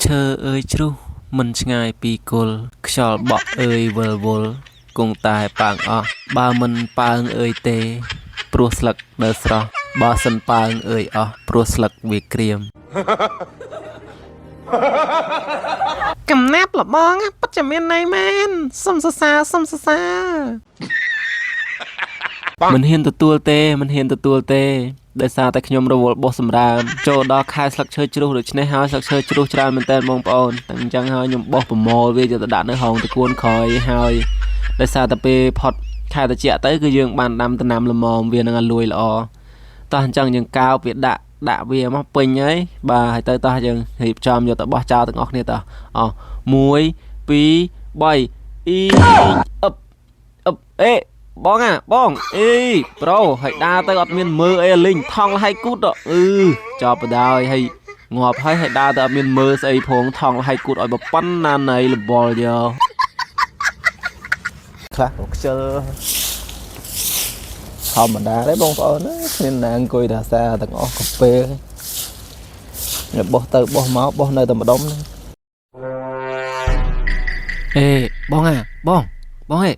ឈើអើយជ្រុះមិនឆ្ងាយពីគល់ខ្យល់បក់អើយវិលវល់គង់តែប៉ើងអស់បើមិនប៉ើងអើយទេ ព្រោះស្លឹកនៅស្រស់បើសិនប៉ើងអើយអស់ព្រោះស្លឹកវាក្រៀម កំណាប់លបងពិតជាមានន័យមែនសុំសរសើរសុំសរសើរ មិនហ៊ានទទួលទេមិនហ៊ានទទួលទេដោយសារតែខ្ញុំរវល់បោះសម្រាមចូលដល់ខែស្លឹកឈើជ្រុះដូច្នេះហើយស្លឹកឈើជ្រុះច្រើនមែនតើបងប្អូនតែអញ្ចឹងហើយខ្ញុំបោះប្រមូលវាយកទៅដាក់នៅហងតកួនក្រោយហើយដោយសារតែពេលផុតខែត្រជាក់ទៅគឺយើងបានដាំដំណាំល្មមវានឹងឲ្យលួយល្អតោះអញ្ចឹងយើងកោបវាដាក់ដាក់វាមកពេញហើយបាទហើយទៅតោះយើងរៀបចំយកទៅបោះចោលទាំងអស់គ្នាតោះអោះ1 2 3អ៊ីអឹប អឹបអេបងអាបងអេប្រូហើយដើរទៅអត់មានមើលអីលីងថងលហៃគូតអឺចប់បដ ாய் ហើយងាប់ហើយហើយដើរទៅអត់មានមើលស្អីផងថងលហៃគូតឲ្យប៉ុណ្ណាណៃលបលយក ខ្លះក៏ខ្ជិលធម្មតាទេបងប្អូនណាគ្មានណាអង្គុយថាសារទាំងអស់កាពេលបោះទៅបោះមកបោះនៅតែម្ដុំហ្នឹង អេបងអាបងបងអេ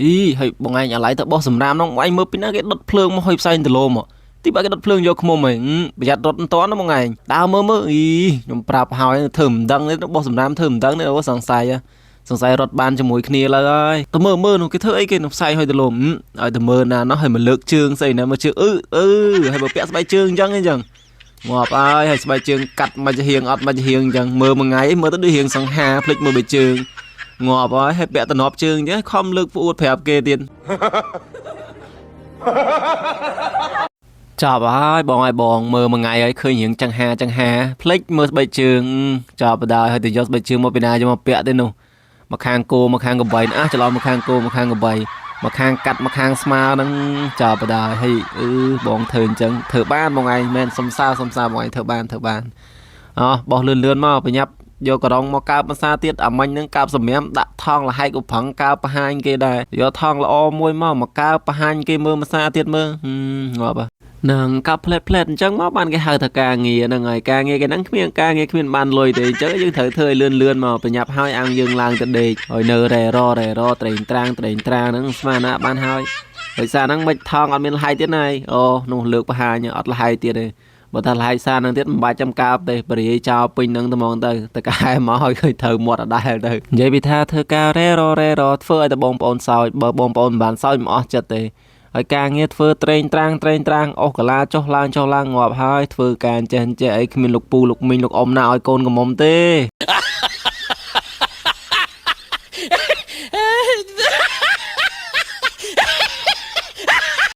អីហើយបងឯងអាឡ័យទៅបោះសម្រាមនោះបងឯងមើលពីណាគេដុតភ្លើងមកហើយផ្សែងដលោមកទីបើគេដុតភ្លើងយកខ្មុំហីប្រយ័ត្នរត់មិនតាន់ណាបងឯងដើរមើលមើលអីខ្ញុំប្រាប់ហើយធ្វើមិនដឹងទេបោះសម្រាមធ្វើមិនដឹងទេអូសង្ស័យហ៎សង្ស័យរត់បានជាមួយគ្នាឡើយហើយទៅមើលមើលនោះគេធ្វើអីគេនោះផ្សែងហើយដលោមឲ្យទៅមើលណានោះហើយមកលើកជើងស្អីណាមកជើងអឺអឺហើយបើពាក់ស្បែកជើងអញ្ចឹងអញ្ចឹងងាប់ហើយហើយស្បែកជើងកាត់មកជាហៀងអត់មកជាហៀងអញ្ចឹងមើលមួយថ្ងៃមើលទៅដូចហៀងសង្ហាភ្លេចមើលបែកជើង ងាប់ហើយហើយពាក់តំណប់ជើងអញ្ចឹងខំលើកផ្អួតប្រាប់គេទៀត ចប់ហើយបងហើយបងមើលមួយថ្ងៃហើយឃើញរឿងចង្ហាចង្ហាភ្លេចមើលស្បែកជើងចប់បណ្ដោយហើយទៅយកស្បែកជើងមកពីណាយកមកពាក់ទេនោះមកខាងគោមកខាងកបីអះច្រឡំមកខាងគោមកខាងកបីមកខាងកាត់មកខាងស្មើហ្នឹងចប់បណ្ដោយហើយអឺបងធ្វើអញ្ចឹងធ្វើបានបងឯងមែនសំសើសំសើបងឯងធ្វើបានធ្វើបានអោះបោះលឿនលឿនមកប្រញាប់យកករងមកកើបភាសាទៀតអាមិញហ្នឹងកើបសម្រាមដាក់ថងលហែកឧប្រងកើបបង្ហាញគេដែរយកថងល្អមួយមកមកកើបបង្ហាញគេមើលភាសាទៀតមើលហឹមងាប់ហ៎ នឹងកាប់ផ្លែតផ្លែតអញ្ចឹងមកបានគេហៅថាការងារហ្នឹងហើយការងារគេហ្នឹងគ្មានការងារគ្មានបានលុយទេអញ្ចឹងយើងត្រូវធ្វើឲ្យលឿនលឿនមកប្រញាប់ហើយអាំងយើងឡើងទៅដេកហើយនៅរ៉េររ៉េរត្រេងត្រាងត្រេងត្រាងហ្នឹងស្មានណាបានហើយដោយសារហ្នឹងមិនថងអត់មានលហៃទៀតណាយអូនោះលើកបង្ហាញអត់លហៃទៀតទេបើថាលហៃសារហ្នឹងទៀតមិនបាច់ចាំកើបទេបរិយាចោលពេញហ្នឹងតែហ្មងទៅតកែមកឲ្យឃើញត្រូវមាត់អដែលទៅនិយាយពីថាធ្វើការរ៉េររ៉េរធ្វើឲ្យតែបងប្អូនសើចបើបងប្អូនមិនបានសើចមិនអស់ចិត្តទេ ហើយការងារធ្វើត្រេងត្រាងត្រេងត្រាងអស់កាឡាចុះឡើងចុះឡើងងាប់ហើយធ្វើការចេះចេះអីគ្មានលោកពូលោកមីងលោកអ៊ំណាឲ្យកូនកំមុំទេ